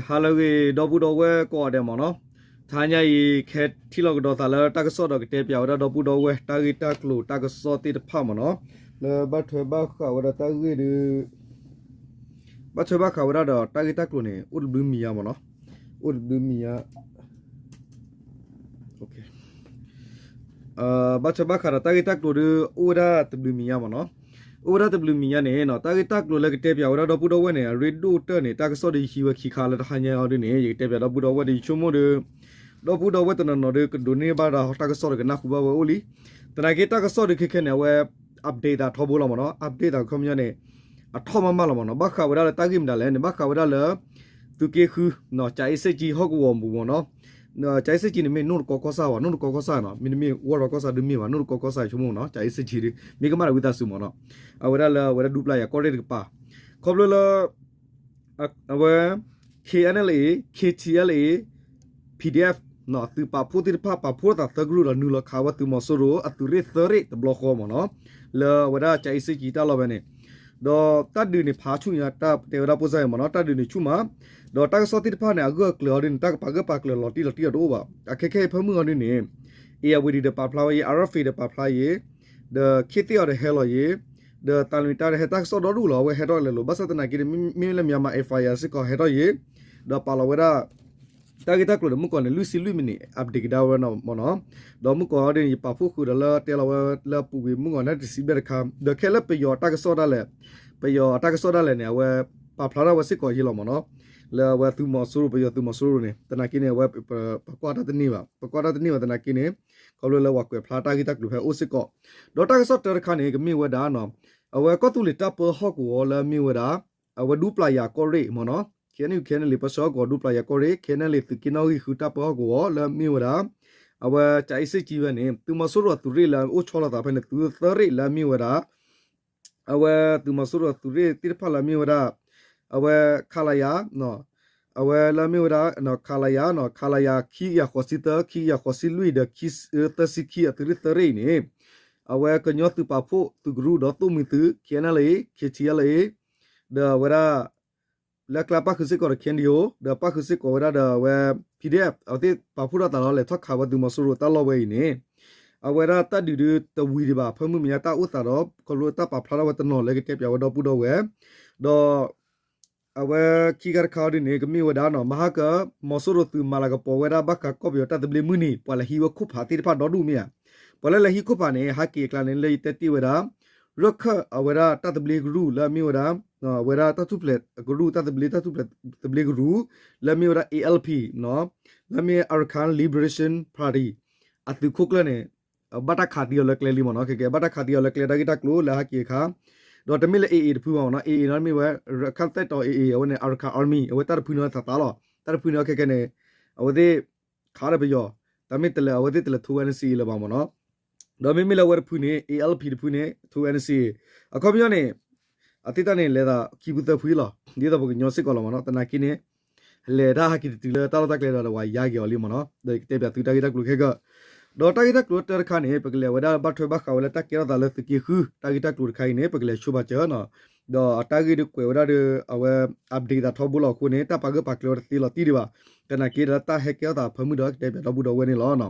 ဟါလၢအဂ့ၤ ဒီပုၢ်ဒီဝဲၢ်ကိးဂၤဒဲးမ့ၢ်နီၤ, တဟါညါအံၤ ကဟဲထံၣ်လိာ်ကဒီးသးလၢတၢ်ကစီၣ်ဒီးကတဲပၠးဝဲဒၣ်ဒီပုၢ်ဒီဝဲၢ် တၢ်ဂ့ၢ်တၢ်ကျိၤတၢ်ကစီၣ်သ့ၣ်တဖၣ်မ့ၢ်နီၤ, လၢဘၣ်ထွဲဘၣ်ဃးဝဲဒၣ်တၢ်ဂ့ၢ်ဒီး ဘၣ်ထွဲဘၣ်ဃးဝဲဒၣ်ဒီးတၢ်ဂ့ၢ်တၢ်ကျိၤန့ၣ် အိၣ်တဘျုးမံၤညါမ့ၢ်နီၤ, အိၣ်တဘျုးမံၤညါ ဘၣ်ထွဲဘၣ်ဃးဒီးတၢ်ဂ့ၢ်တၢ်ကျိၤဒီး အိၣ်ဝဲဒၣ်တဘျုးမံၤညါမ့ၢ်နီၤ, အိၣ်ဝဲဒၣ်တဘျုးမံၤညါန့ၣ် တၢ်ဂ့ၢ်တၢ်ကျိၤလၢကတဲပၠးဝဲဒၣ်ဒီပုၢ်ဒီဝဲၢ်န့ၣ် အရ့ဒိၣ်တၢၢ်န့ၣ် တၢ်ကစီၣ်ဒီးယဟံးဝဲခံခါလၢတဟါညါအံၤဒ်န့ၣ် ယကတဲပၠးဒီပုၢ်ဒီဝဲၢ်ဒီး ယဆိကမိၣ်ဒီး ဒီပုၢ်ဒီဝဲၢ်တနီၤနီၤဒီး ကဒိးန့ၢ်ဘၣ်ဒီးတၢ်ကစီၣ်ဒီးကနၢ်ဟူဘၣ်ဝဲအိၣ်လံ, သနာ်က့တၢ်ကစီၣ်ဒီးခဲခဲန့ၣ် အဝဲ update သးထီဘိလီၤမ့ၢ်နီၤ, update သးခီပညီန့ၣ် အထီၣ်မးမးလီၤမ့ၢ်နီၤ, ဘၣ်ဃးဝဲဒၣ်လၢတၢ်ဂ့ၢ်မတၤလဲၣ်န့ၣ် ဘၣ်ဃးဝဲဒၣ်လၢ သုးက့ဃု ကၠၤအ့စ့ၣ်ကၠံဟီၣ်ကဝီၤပူၤမ့ၢ်နီၤ, ကၠၤအ့စ့ၣ်ကၠံန့ၣ်မ့ၢ် နိၣ်တကီကီၢ်ဆၣ်ဘၣ်, နိၣ်တကီကီၢ်ဆၣ်နီၤ, မ့တမ့ၢ်ဝီၢ်ရီကီၢ်ဆၣ်ဒုးမ့ၢ်ဘၣ်, နိၣ်တကီကီၢ်ဆၣ်ဆိကမိၣ်နီၤ, ကၠၤအ့စ့ၣ်ကၠံဒုး မ့ၢ်ကမၣ်ဒီးဝံသးစူၤမ့ၢ်နီၤ, အဝဲဒၣ်လၢအဝဲဒၣ်ဒူပျၢ်ယၤကီၢ်ရ့ၣ်တကပၤ, ခီဖျိလၢ အဝဲ K N L A, K T L A, P D F သုးပာ်ဖှိၣ်သ့ၣ်တဖၣ်ပာ်ဖှိၣ်ထီၣ်သးသၢကရူၢ်ဒီးနုာ်လီၤခးဝဲသုးမီၤစိရိၤအသုးရ့ၣ်သၢရ့ၣ်တဘျီဃီမ့ၢ်နီၤ, လၢအဝဲဒၣ်ကၠၤအ့စ့ၣ်ကၠံတၢ်လီၢ်ဝဲန့ၣ်, ဒီးတၢ်ဒုးန့ၣ်ဖးဆူၣ်ညါ တၢ်တဲဝဲဒၣ်ဖိစၢ်အံၤမ့ၢ်နီၤ, တၢ်ဒုးန့ၣ်ဆူၣ်မး, ဒီးတၢ်ကစီၣ်သ့ၣ်တဖၣ်န့ၣ် အဂၢၢ်အကျၢၤအီၤဒ်န့ၣ် တၢ်ကပာ်ဂၢၢ်ပာ်ကျၢၤလီၤတံၢ်လီၤတံၢ်အီၤတအိၣ်ဘၣ်, အခဲခဲအံၤဖၢမုၢ်အီၤဒ်န့ၣ် ဧရာဝတီ ဒီးပာ်ဖျါဝဲယံၤ, R F A ဒီးပာ်ဖျါယံၤ, ဒီးခေတ်သစ်အီၤဒီးဟဲလီၤယံၤ, ဒီးသံလွင်တပ်ဒီးဟဲ တၢ်ကစီၣ်ဒီဒူၣ်လီၤ အဝဲဟဲထီၣ်ကလဲာ်လိၤ, ဘၣ်ဆၣ်သနာ်က့န့ၣ် မ့မ့ၢ်လၢ Myanmar Fire စ့ၢ်ကီးဟဲထီၣ်ယံၤ, ဒီးပာ်လီၤဝဲဒၣ် တၢ်ဂ့ၢ်တၢ်ကျိၤန့ၣ် မုၢ်ကီၢ်န့ၣ် လွံၢ်ဆံလွံၢ်မံးနံး update ကဒါဝဲနီၤမ့ၢ်နီၤ, ဒီးမုၢ်ကီၢ်အီၤဒ်န့ၣ် ယပာ်ဖှိၣ်ဃုာ်ဒီးလၢတဲလီၤဝဲလၢအပူၤကွံာ်မုၢ်ကီၢ်န့ၣ် တဆံဘျဲၣ်တခါ, ဒီးခဲလၢပယီၤတၢ်ကစီၣ်ဒၣ်လဲာ်, ပယီၤအတၢ်ကစီၣ်ဒၣ်လဲာ်န့ၣ် အဝဲပာ်ဖျါထီၣ်ဝဲစ့ၢ်ကီးယံၤလီၤမ့ၢ်နီၤ, လၢအဝဲသုးမီၤစိရိၤ ပယီၤသုးမီၤစိရိၤန့ၣ် သနာ်က့န့ၣ် အဝဲ ပကွၢ်တၢ်တန့ၢ်ဘၣ်, ပကွၢ်တၢ်တန့ၢ်ဘၣ်သနာ်က့န့ၣ်, ခီဖျိလၢပှၤကွဲးဖျါတၢ်ဂ့ၢ်တၢ်ကျိၤဖဲအိၣ်စ့ၢ်ကီး, ဒီးတၢ်ကစီၣ်တၢတခါန့ၣ် ကမ့ၢ်ဝဲဒၣ် အဝဲကီၢ်သူလ့ၤတၢ်ပၢဟီၣ်ကဝီၤလၢအမ့ၢ်ဝဲဒၣ် အဝဲဒူပျၢ်ယၤကီၢ်ရ့ၣ်မ့ၢ်နီၤ, K N U K N L A ပၢဆှၢဟီၣ်ကဝီၤဒူပျၢ်ယၤကီၢ်ရ့ၣ် K N L A သုးက့နီၣ်ဂံၢ်ဃုတၢ်ပၢဟီၣ်ကဝီၤလၢအမ့ၢ်ဝဲဒၣ် အဝဲကၠၤအ့စ့ၣ်ကၠံဝဲန့ၣ် သုးမီၤစိရိၤအသုးရ့ၣ်လၢအအိၣ်ဆီလီၤသးဖဲန့ၣ် သုးသၢရ့ၣ်လၢအမ့ၢ်ဝဲဒၣ် အဝဲသုးမီၤစိရိၤအသုးရ့ၣ်သ့ၣ်တဖၣ်လၢအမ့ၢ်ဝဲဒၣ် အဝဲ ခလရ အဝဲလၢအမ့ၢ်ဝဲဒၣ် ခလရ ခလရ ခံကယၤဃိးဆံသၢ ခံကယၤဃိးဆံလွံၢ်ဒီး သၢဆံခံအသုးရ့ၣ်သၢရ့ၣ်အံၤန့ၣ် အဝဲကညီသုးပာ်ဖှိၣ်သုးကရူၢ်ဒီးသိၣ်မှံၤသုး K N L A K T L A ဒီးအဝဲဒၣ် လၢကျါပၣ်ဃုာ်စ့ၢ်ကီးဒီး K N D O ဒီးပၣ်ဃုာ်စ့ၢ်ကီးဝဲဒၣ်ဒီးအဝဲ P D F အဝဲသ့ၣ်ပာ်ဖှိၣ်ထီၣ်သးလီၤလဲၤထီၣ်ခးဝဲသုးမီၤစိရိၤတၢ်လီၢ်ဝဲအံၤန့ၣ် အဝဲဒၣ်တၢ်ဒုးဒုးတဝံၤဒံးဘၣ် ဖၢမုၢ်မ့ၢ်ညါတၢ်အိၣ်သးဒီး ခီဖျိတၢ်ပာ်ဖျါထီၣ်ဝဲတနီၤလၢကတဲပၠးဝဲဒီပုၢ်ဒီဝဲၢ် ဒီး အဝဲခံခါတခါအီၤဒ်န့ၣ် ကမ့ၢ်ဝဲဒၣ်နီၤ မဟါက မီၤစိရိၤသုးမၤလၤကပီၤဝဲဒၣ်ဘၣ်ဃးကီၢ်ပယီၤတၢ်သဘျ့မုၢ်နံၤ ပှၤလဲၤဟံးဝဲခိၣ်ဖးသ့ၣ်တဖၣ်ဒီဒူၣ်မ့ၢ်ဧါ, ပှၤလၢလဲၤဟံးခိၣ်ဖးန့ၣ် ဟးက့ၤအကျါန့ၣ် လၢယတဲတ့ၢ်ဝဲဒၣ် ရခၢၣ်အဝဲဒၣ်တၢ်သဘျ့ကရူၢ်လၢအမ့ၢ်ဝဲဒၣ် အဝဲဒၣ်တၢ်ထူၣ်ဖျဲးကရူၢ် တၢ်သဘျ့ တၢ်ထူၣ်ဖျဲးသဘျ့ကရူၢ် လၢအမ့ၢ်ဝဲဒၣ် A L P လၢအမ့ၢ် Arakan Liberation Party အသုးခိၣ်ကျၢၢ်န့ၣ် ဘၣ်တၢ်ခးသံအီၤလၢကျဲလံမ့ၢ်နီၤ, ခဲကဲ ဘၣ်တၢ်ခးသံအီၤလၢကျဲတၢ်ဂ့ၢ်တၢ်ကျိၤလၢဟးက့ၤအခါ, ဒီးတမ့ၢ်လၢ A A တဖုဘၣ်မ့ၢ်နီၤ, A A နီၤမ့ၢ်ဝဲ ရခၢၣ်သဲၣ်တီၤ A A အဝဲန့ၣ် Arakan Army အဝဲတၢ်တဖုန့ၣ်သးသးလီၤ, တၢ်တဖုန့ၣ်ခဲကဲန့ၣ် အဝဲသ့ၣ် ခးဒီးပယီၤ, တၢ်မ့ၢ်တလဲၤ အဝဲသ့ၣ်တလဲၤ two N C A လၢၤဘၣ်မ့ၢ်နီၤ, ဒီးမ့မ့ၢ်လၢအဝဲတဖုန့ၣ် A L P တဖုန့ၣ် two N C A အခီပညီန့ၣ် အသ့ၣ်တၢ်န့ၣ် လဲၤသးခံဖုသၢဖုလီၤ, ဒ်သိးပှၤကညီစ့ၢ်ကီးလီၤမ့ၢ်နီၤ, သနာ်က့န့ၣ် လဲၤတၢ်ဟးက့ၤတတုၤလၢတၢ်လီၢ်တၢ်ကျဲဒီး ဒီးပှၤယါက့ၤအီၤလံမ့ၢ်နီၤ, ဒီးကတဲပၠးသုတၢ်ဂ့ၢ်တၢ်ကျိၤခဲကၢၢ်, ဒီးတၢ်ဂ့ၢ်တၢ်ကျိၤတၢတခါန့ၣ် ပကလဲၤဝဲဒၣ်ဘၣ်ထွဲဘၣ်ဃးဝဲလၢတၢ်ကဲထီၣ်သးလၢသုးက့ဃု တၢ်ဂ့ၢ်တၢ်ကျိၤတခါအံၤန့ၣ် ပကလဲၤဆိဘၣ်စၢၤနီၤ, ဒီးအတၢ်ဂ့ၢ်ဒုးကွဲးဝဲဒၣ်ဒီး အဝဲ update သးထီဘိလီၤအဃိန့ၣ် တၢ်ပာ်ဂၢၢ်ပာ်ကျၢၤဝဲတသ့လီၤတံၢ်ဒံးဘၣ်, သနာ်က့ဒီးတၢ်ဟဲကဲထီၣ်သးဖၢမုၢ်ဒီးကတဲပၠးဒီပုၢ်ဒီဝဲၢ်န့ၣ်လီၤ.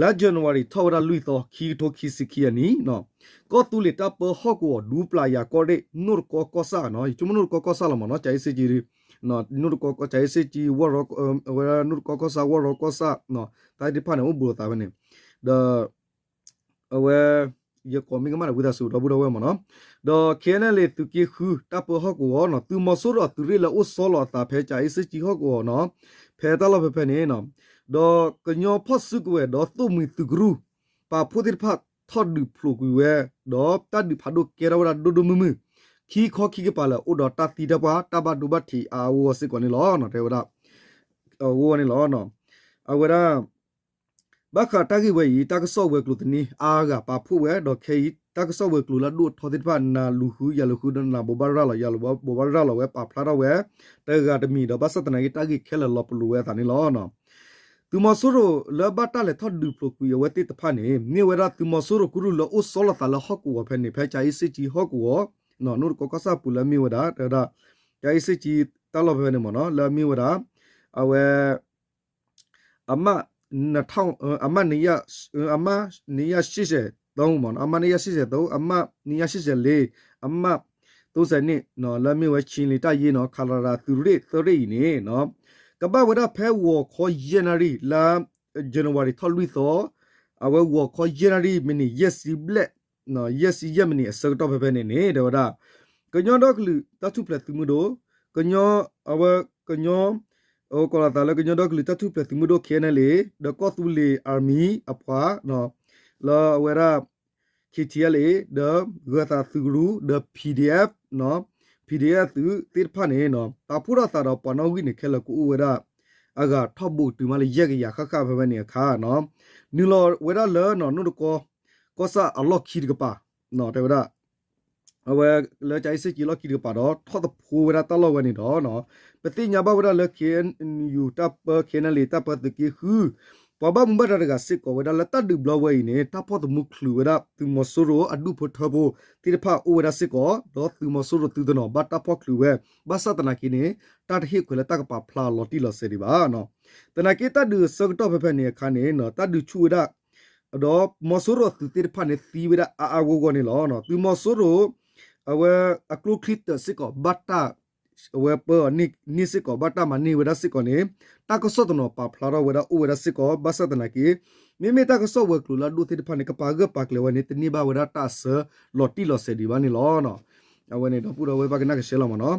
လါ January ထီၣ်ဝဲဒၣ်လွံၢ်သီ ခံကထိခံဆံခံအနံၣ် ကီၢ်သူလ့ၤတၢ်ပၢဟီၣ်ကဝီၤဒူပျၢ်ယၤကီၢ်ရ့ၣ် နိၣ်တကီကီၢ်ဆၣ်နီၤ, ယဆိကမိၣ်နိၣ်တကီကီၢ်ဆၣ်လီၤမ့ၢ်နီၤ, ကၠၤအ့စ့ၣ်ကၠံ နိၣ်တကီကီၢ် ကၠၤအ့စ့ၣ်ကၠံ ဝီၢ်ရီ အဝဲဒၣ်နိၣ်တကီကီၢ်ဆၣ် ဝီၢ်ရီကီၢ်ဆၣ် တၢ်သ့ၣ်တဖၣ်န့ၣ် အိၣ်ဘူးလိာ်သးဖဲန့ၣ်, ဒီး အဝဲ ယကိးမ့ၢ်ကမၣ်ဒီးဝံသးစူၤဒီပုၢ်ဒီဝဲၢ်မ့ၢ်နီၤ, ဒီး K N L A သုးက့ဃု တၢ်ပၢဟီၣ်ကဝီၤနီၤ, သုးမီၤစိရိၤအသုးရ့ၣ်လၢအိၣ်ဆီလီၤအသးဖဲကၠၤအ့စ့ၣ်ကၠံဟီၣ်ကဝီၤနီၤ, ဖဲတၢ်လီၢ်ဖဲဖဲန့ၣ်နီၤ, ဒီးကညီဖီၣ်စုကဝဲၤဒီးသိၣ်မှံၤသုးကရူၢ် ပာ်ဖှိၣ်သ့ၣ်တဖၣ်ထီၣ်ဒုးဖျိးကွံာ်ဝဲ, ဒီးတၢ်ဒုးဖးဒိၣ်ကဲထီၣ်ဝဲဒၣ်ဒိၣ်ဒိၣ်မုၢ်မုၢ်, ခံခီခံကပၤလၢအိၣ်ဒီးတၢ်သံတၢ်ပှၢ် တၢ်ဘၣ်ဒိဘၣ်ထံးအါအါဂီၢ်ဂီၢ်စ့ၢ်ကီးန့ၣ်လီၤ. တဲဝဲဒၣ် အဝဲန့ၣ်လီၤ. အဝဲဒၣ် ဘၣ်ဃးတၢ်ဂ့ၢ်ဝဲအံၤ တၢ်ကစီၣ်ဝဲၤကျိၤသန့အါဂၤပာ်ဖှိၣ်ဝဲ ဒီးခဲအံၤ တၢ်ကစီၣ်ဝဲၤကျိၤလၢဒိၣ်ထီသ့ၣ်တဖၣ် နၤလူၤဃု ယၤလူၤဃု ဒီးနၤဘိးဘၣ်ရၤလီၤ ယၤဘိးဘၣ်ရၤလီၤဝဲ ပာ်ဖျါထီၣ်ဝဲ တဂၤတမံၤဒီး ဘၣ်ဆၣ်သနာ်က့ တၢ်ဂ့ၢ်ခဲလၢာ်လီၤပလိာ်ဝဲအသးန့ၣ်လီၤ. သုးမီၤစိရိၤလၢဘၣ်တၢ်လဲၤထီၣ်ဒုးဖျိးကွံာ်အဝဲသ့ၣ်တဖၣ်န့ၣ် မ့ၢ်ဝဲဒၣ်သုးမီၤစိရိၤကရူၢ်လၢအိၣ်ဆီလီၤသးလၢဟီၣ်ကဝီၤဖဲန့ၣ် ဖဲကၠၤအ့စ့ၣ်ကၠံဟီၣ်ကဝီၤ နိၣ်တကီကီၢ်ဆၣ်ပူၤလၢမ့ၢ်ဝဲဒၣ် တဲဝဲဒၣ် ကၠၤအ့စ့ၣ်ကၠံ တၢ်လီၢ်ဖဲဖဲန့ၣ်မ့ၢ်နီၤ လၢအမ့ၢ်ဝဲဒၣ် အဝဲ အမ အမ နှစ်ရာ အမ နှစ်ရာရှစ်ဆယ်သုံး မ့ၢ်နီၤ အမ နှစ်ရာရှစ်ဆယ်သုံး အမ နှစ်ရာရှစ်ဆယ်လေး အမ သုံးဆယ်နှစ် နီၤ လၢအမ့ၢ်ဝဲ ခြေလျင်တပ်ရင်းနီၤ ခလရ သုးရ့ၣ်သၢရ့ၣ်အံၤန့ၣ်နီၤ ကဘၣ်ဝဲဒၣ်ဖဲဂီၤခီယဲၢ်နၣ်ရံၣ် လါ January ထီၣ်လွံၢ်သီ အဝဲဂီၤခီယဲၢ်နၣ်ရံၣ် မံးနံးယဲၢ်ဆံဘျဲၣ် ယဲၢ်ဆံယဲၢ်မံးနံးအဆၢကတီၢ်ဖဲဖဲန့ၣ်န့ၣ် တဲဝဲဒၣ် ကညီဒီကလုာ်တၢ်ထူၣ်ဖျဲးသုးမုၢ်ဒိၣ် ကညီ အဝဲ ကညီ ကိးလီၤသးလၢကညီဒီကလုာ်တၢ်ထူၣ်ဖျဲးသုးမုၢ်ဒိၣ် KNLA ဒီးကီၢ်သူလ့ၤ Army အပှၤ လၢအဝဲဒၣ် KTLA ဒီးဂၢၤသးသုးကရူၢ် ဒီး PDF နီၤ PDF သုးသ့ၣ်တဖၣ်န့ၣ်နီၤ ပာ်ဖှိၣ်ထီၣ်သးဒီးပှၤနီၣ်ဂံၢ်န့ၣ် ခဲလၢာ်ကအိၣ်ဝဲဒၣ် အဂၤထီၣ်ဘိးတုၤမးလၢယဲၢ်ကယၤဃၣ်ဃၣ်ဖဲဖဲန့ၣ်အခါနီၤ နုာ်လီၤဝဲဒၣ်လၢနီၤ နိၣ်တကီ ကီၢ်ဆၣ်အလီၢ်ခံတကပၤ တဲဝဲဒၣ် အဝဲလၢကၠၤအ့စ့ၣ်ကၠံလီၢ်ခံတကပၤဒီး ထီၣ်သဖှိဝဲဒၣ်တၢ်လီၢ်ဝဲန့ၣ်ဒီး ပသ့ၣ်ညါဘၣ်ဝဲဒၣ်လၢ KNU တၢ်ပၢ KNLA တၢ်ပၢသုးက့ဃု ပှၤဘၣ်မူဘၣ်ဒါတဂၤစ့ၢ်ကီးဝဲဒၣ်လၢတၢ်ဒုးဘျီဝဲအံၤန့ၣ် တၢ်ဖီၣ်သမူချုးဝဲဒၣ် သုးမီၤစိရိၤအဒူၣ်ဖိထၢဖိသ့ၣ်တဖၣ်အိၣ်ဝဲဒၣ်စ့ၢ်ကီး ဒီးသုးမီၤစိရိၤသုးတနီၤဘၣ်တၢ်ဖီၣ်ချုးဝဲ ဘၣ်ဆၣ်သနာ်က့န့ၣ် တၢ်တဟ့ၣ်ခွဲးလၢတၢ်ကပာ်ဖျါလီၤတံၢ်လီၤဆဲးဒံးဘၣ် သနာ်က့တၢ်ဒုးအဆၢကတီၢ်ဖဲဖဲန့ၣ်အခါန့ၣ် တၢ်ဒုးဆူၣ်ဝဲဒၣ် ဒီးမီၤစိရိၤအသုးသ့ၣ်တဖၣ်န့ၣ် သံဝဲဒၣ်အါအါဂီၢ်ဂီၢ်န့ၣ်လီၤ. သုးမီၤစိရိၤ အဝဲအကျိချံတၢးစ့ၢ်ကီးဘၣ်တၢ် အဝဲပၢအီၤန့ၢ်စ့ၢ်ကီး ဘၣ်တၢ်မၤန့ၢ်ဝဲဒၣ်စ့ၢ်ကီးန့ၣ် တၢ်ကစီၣ်တနီၤပာ်ဖျါထီၣ်ဝဲဒၣ်အိၣ်ဝဲဒၣ်စ့ၢ်ကီး ဘၣ်ဆၣ်သနာ်က့ မ့မ့ၢ်တၢ်ကစီၣ်ဝဲၤကျိၤလၢအဒိၣ်သ့ၣ်တဖၣ်န့ၣ် ကပာ်ဂၢၢ်ပာ်ကျၢၤဝဲန့ၣ် တန့ၢ်ဘၣ်ဝဲဒၣ်တၢ်အဆၢလီၤတံၢ်လီၤဆဲးဒံးဘၣ်န့ၣ်လီၤ. အဝဲန့ၣ်ဒီပုၢ်ဒီဝဲၢ်ဘၣ်ကနၣ်ကဆှဲလီၤမ့ၢ်နီၤ.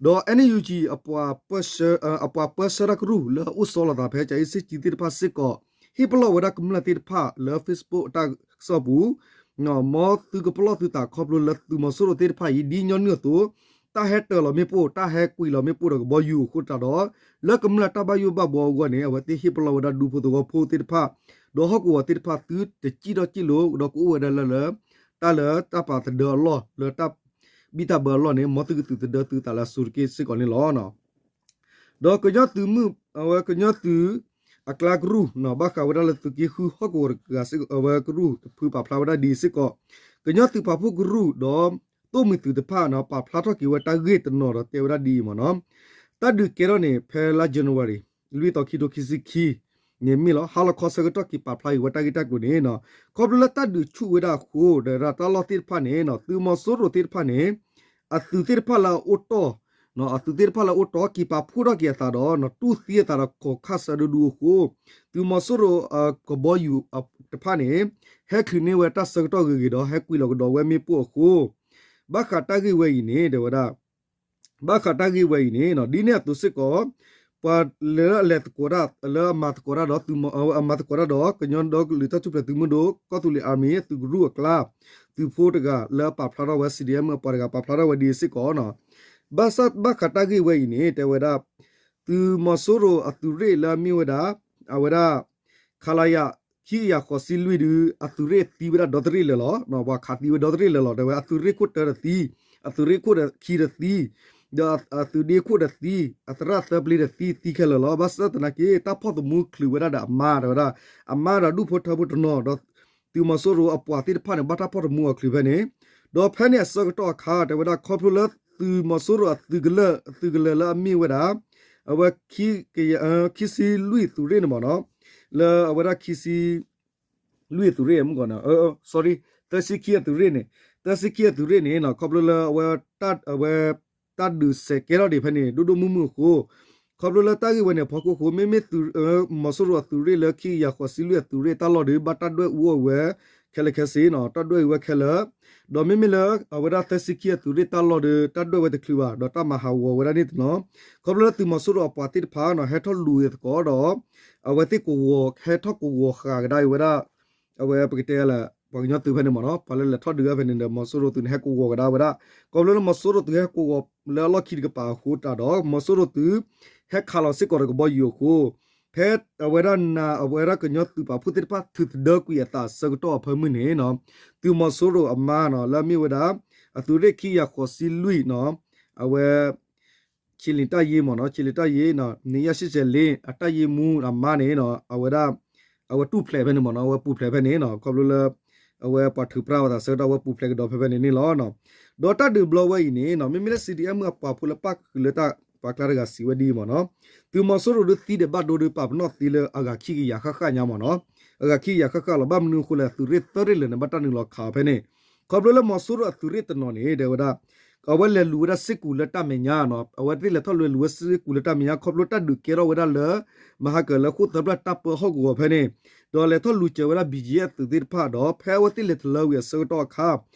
ဒီး NUG အပှၤပၢဆှၢ အပှၤပၢဆှၢတၢ်ကရူၢ်လၢအအိၣ်ဆီလီၤသးဖဲ ကၠၤအ့စ့ၣ်ကၠံသ့ၣ်တဖၣ်စ့ၢ်ကီး ဟ့ၣ်ပလီၢ်ဝဲဒၣ်ကမျၢၢ်သ့ၣ်တဖၣ်လၢ Facebook အတၢ်ကစီၣ်ပူၤ မ်သုကပလီၢ်သုသးခီဖျိလၢသုးမီၤစိရိၤသ့ၣ်တဖၣ်အံၤ ဒ်ညီနုၢ်အသိး တၢ်ဟဲတၢၤလီၤမ့ၣ်ပိၢ် တၢ်ဟဲကွံာ်လီၤမ့ၣ်ပိၢ်ဒီးကဘီယူၤအဃိသတးဒီး လၢကမျၢၢ်တၢ်ဘၣ်ယိၣ်ဘၣ်ဘှီအဂီၢ်န့ၣ် အဝဲသ့ၣ်ဟ့ၣ်ပလီၢ်ဝဲဒၣ်ဒူဖိသဝီဖိသ့ၣ်တဖၣ် ဒီးဟီၣ်ကဝီၤသ့ၣ်တဖၣ်သုတစံၣ်ထီၣ်စံၣ်လိၤ ဒီးကအိၣ်ဝဲဒၣ်လၢလၢ တၢ်လၢတၢ်ပာ်သဒၢအလီၢ် လၢတၢ်ဘံၣ်တၢ်ဘၢအလီၢ်န့ၣ် မ်သုကသုးသဒၢသုသးလၢအစိၤတက့ၢ်စ့ၢ်ကီးန့ၣ်လီၤ. ဒီးကညီသုးမုၢ် အဝဲကညီသုးအကျါကရူၢ် ဘၣ်ဃးဝဲဒၣ်လၢသုးက့ဃုဟီၣ်ကဝီၤတဂၤစ့ၢ်ကီး အဝဲကရူၢ်တဖုပာ်ဖျါဝဲဒၣ်ဒ်အံၤစ့ၢ်ကီး ကညီသုးပာ်ဖှိၣ်ကရူၢ်ဒီး သိၣ်မှံၤသုးတဖၣ်န့ၣ် ပာ်ဖျါထီၣ်က့ၤဝဲတၢ်ဂ့ၢ်တနီၤဒီးတဲဝဲဒၣ်ဒ်အံၤမ့ၢ်နီၤ. တၢ်ဒုးကဲထီၣ်န့ၣ် ဖဲလါ January လွံၢ်သီ ခံထိခံဆံခံန့ၣ်မ့ၢ်လီၤ. ဟါလီၤခီဆၢကတီၢ်က့ၤပာ်ဖျါက့ၤဝဲတၢ်ဂ့ၢ်တၢ်ကျိၤန့ၣ် ခီဖျိလၢတၢ်ဒုးဆူၣ်ဝဲဒၣ်အဃိ ဒီးတၢ်လီၢ်သ့ၣ်တဖၣ်န့ၣ် သုးမီၤစိရိၤသ့ၣ်တဖၣ်န့ၣ် အသုးသ့ၣ်တဖၣ်လၢအအိၣ်တီၢ် အသုးသ့ၣ်တဖၣ်လၢအအိၣ်တီၢ်က့ၤပာ်ဖှိၣ်ထီၣ်က့ၤအသးဒီး တူၢ်သံအသးဒီးခိးခၣ်ဆၢဒူဒူအဃိ သုးမီၤစိရိၤကဘီယူၤတဖၣ်န့ၣ် ဟဲချုးန့ၢ်ဝဲတၢ်ဆၢကတီၢ်ဂ့ၤဂ့ၤဒီး ဟဲကွံာ်လီၤကဒီးဝဲမ့ၣ်ပိၢ်အဃိ ဘၣ်ဃးတၢ်ဂ့ၢ်ဝဲအံၤန့ၣ် တဲဝဲဒၣ် ဘၣ်ဃးတၢ်ဂ့ၢ်ဝဲအံၤန့ၣ် ဒ်န့ၣ်အသိးစ့ၢ်ကီး ပှၤလၢအလဲၤသကိးတၢ် လၢအမၤသကိးတၢ်ဒီး အမၤသကိးတၢ်ဒီး ကညီဒီကလုာ်တၢ်ထူၣ်ဖျဲးသုးမုၢ်ဒိၣ် ကီၢ်သူလ့ၤ Army သုးကရူၢ်အကျါ သုးဖိတဂၤလၢအပာ်ဖျါထီၣ်ဝဲ CDM အပှၤတဂၤပာ်ဖျါထီၣ်ဝဲဒ်အံၤစ့ၢ်ကီး ဘၣ်ဆၣ်ဘၣ်ဃးတၢ်ဂ့ၢ်ဝဲအံၤန့ၣ် တဲဝဲဒၣ် သုးမီၤစိရိၤအသုးရ့ၣ်လၢအမ့ၢ်ဝဲဒၣ် အဝဲဒၣ် ခလရ ခံကယၤဃိးဆံလွံၢ်ဒု အသုးရ့ၣ်သံဝဲဒၣ်ဒီတရ့ၣ်လၢာ်လီၤ. ပှၤခးသံဝဲဒီတရ့ၣ်လၢာ်လီၤ. တဲဝဲအသုးရ့ၣ်ခိၣ်တၢတသံ, အသုးရ့ၣ်ခိၣ်ခံတသံ, ဒီးအသုးဒ့ခိၣ်တသံ, အသရၣ်သၢပျ့တသံ, သံခဲလၢာ်လီၤ. ဘၣ်ဆၣ်သနာ်က့ တၢ်ဖီၣ်သမူချုးဝဲဒၣ်ဒီးအမါ တဲဝဲဒၣ် အမါဒီးဒူၣ်ဖိထၢဖိတနီၤ ဒီးသုးမီၤစိရိၤအပှၤသ့ၣ်တဖၣ်န့ၣ် ဘၣ်တၢ်ဖီၣ်သမူအီၤချုးဖဲန့ၣ်, ဒီးဖဲန့ၣ်အဆၢကတီၢ်အခါ တဲဝဲဒၣ်ခီဖျိလၢသုးမီၤစိရိၤအသုးကလၢာ် အသုးကလၢာ်လၢအမ့ၢ်ဝဲဒၣ် အဝဲ ခံဆံလွံၢ်သုးရ့ၣ်န့ၣ်မ့ၢ်နီၤ, လၢအဝဲဒၣ်ခံဆံလွံၢ်အသုးရ့ၣ်မ့ၢ်ဂီၤန့ၣ်, sorry, သၢဆံခံအသုးရ့ၣ်န့ၣ်, သၢဆံခံအသုးရ့ၣ်န့ၣ် ခီဖျိလၢအဝဲ အဝဲ တၢ်ဒုးစဲးကဲထီၣ်ဒံးဖဲန့ၣ် ဒိၣ်ဒိၣ်မုၢ်မုၢ်အဃိ, ခီဖျိလၢတၢ်ဂ့ၢ်ဝဲန့ၣ်အဖီခိၣ်အဃိ မ့မ့ၢ်သုး မီၤစိရိၤအသုးရ့ၣ်လၢခံကယၤဃိးဆံလွံၢ်အသုးရ့ၣ်တၢ်လီၢ်ဒီး ဘၣ်တၢ်ဒွဲၣ်အူအီၣ်ဝဲခဲလၢာ်ခဲဆ့နီၤ, တၢ်ဒွဲၣ်အူဝဲခဲလၢာ်, ဒီးမ့မ့ၢ်လၢအဝဲဒၣ်သၢဆံခံအသုးရ့ၣ်တၢ်လီၢ်ဒီး တၢ်ဒွဲၣ်ဝဲတချုးဘၣ် ဒီးတၢ်မၤဟးဂီၤဝဲဒၣ်န့ၣ်တနီၤ, ခီဖျိလၢသုးမီၤစိရိၤအပှၤသ့ၣ်တဖၣ်နီၤ ဟဲထီၣ်လူၤအသကိးဒီး အဝဲသ့ၣ်ကဝီၤ ဟဲထီၣ်ကဝီၤဃာ်ကဒါအံၤဝဲဒၣ် အဝဲပကတဲလၢ ပှၤကညီသုးဖဲန့ၣ်မ့ၢ်နီၤ, ပှၤလၢလဲၤထီၣ်ဒုးဖဲန့ၣ်ဒီး မီၤစိရိၤသုးန့ၣ် ဟဲကဝီၤကဒါဝဲဒၣ်, ခီဖျိလၢမီၤစိရိၤသုးဟဲကဝီၤလၢအလီၢ်ခံတကပၤအဃိတးဒီး မီၤစိရိၤသုး ဟဲခးလီၤစ့ၢ်ကီးဒီးကဘီယူၤအဃိ, ဖဲအဝဲဒၣ်နၤအဝဲဒၣ်ကညီသုးပာ်ဖှိၣ်သ့ၣ်တဖၣ် ထုးသဒၢကွံာ်အသးအဆၢကတီၢ်အဖၢမုၢ်န့ၣ်နီၤ, သုးမီၤစိရိၤအမါနီၤ လၢအမ့ၢ်ဝဲဒၣ် အသုးရ့ၣ်ခံကယၤဃိးဆံလွံၢ်နီၤ, အဝဲ ခြေလျင်တပ်ရင်းမ့ၢ်နီၤ, ခြေလျင်တပ်ရင်းနီၤ နှစ်ရာရှစ်ဆယ့်လေး အတပ်ရင်းမှူးအမါန့ၣ်နီၤ အဝဲဒၣ် အဝဲတူၢ်ဖျဲးဖဲန့ၣ်မ့ၢ်နီၤ, အဝဲပူၤဖျဲးဖဲန့ၣ်နီၤ, ခီဖျိလၢ အဝဲပှၤထုးပြၢ်ဝဲသးဆၢကတီၢ် အဝဲပူၤဖျဲးကဒီးဖဲဖဲန့ၣ်န့ၣ်လီၤ. ဒီးတၢ်ဒုးဘျီဝဲအံၤန့ၣ်နီၤ မ့မ့ၢ်လၢ CDM အပှၤဖိလၢပၣ်ဃုာ်လၢတၢ် ပှၤကျါတဂၤစံးဝဲဒ်အံၤမ့ၢ်နီၤ, သုးမီၤစိရိၤဒုးသံဒီးဘၣ်ဒိဒုးပာ်ပနီၣ်သံလၢအဂၤခံကယၤဃၣ်ဃၣ်ညါမ့ၢ်နီၤ, အဂၤခံကယၤဃၣ်ဃၣ်လီၤ. ဘၣ်မနုၤအဃိလဲၣ် အသုးရ့ၣ်သၢရ့ၣ်လၢာ်န့ၣ် ဘၣ်တၢ်နုာ်လီၤခးအီၤဖဲန့ၣ်, ခီဖျိလၢမီၤစိရိၤအသုးရ့ၣ်တနီၤန့ၣ် တဲဝဲဒၣ် အဝဲလဲၤလူၤဝဲဒၣ်စ့ၢ်ကီးလၢတၢ်မဲာ်ညါနီၤ, အဝဲသ့ၣ်လဲၤထီၣ်လဲၤလူၤဝဲစ့ၢ်ကီးလၢတၢ်မဲာ်ညါ ခီဖျိတၢ်ဒုးကဲထီၣ်ဝဲဒၣ်လၢ မဟါကၢၤလၢဃိၣ်သၢဖျၢၣ်တၢ်ပၢဟီၣ်ကဝီၤဖဲန့ၣ်, ဒီးလဲၤထီၣ်လူၤစၢၤဝဲဒၣ် ဘံၣ်ကၠံအသုးသ့ၣ်တဖၣ်ဒီး ဖဲအဝဲသ့ၣ်လဲၤတလၢဝံၤအဆၢကတီၢ်အခါ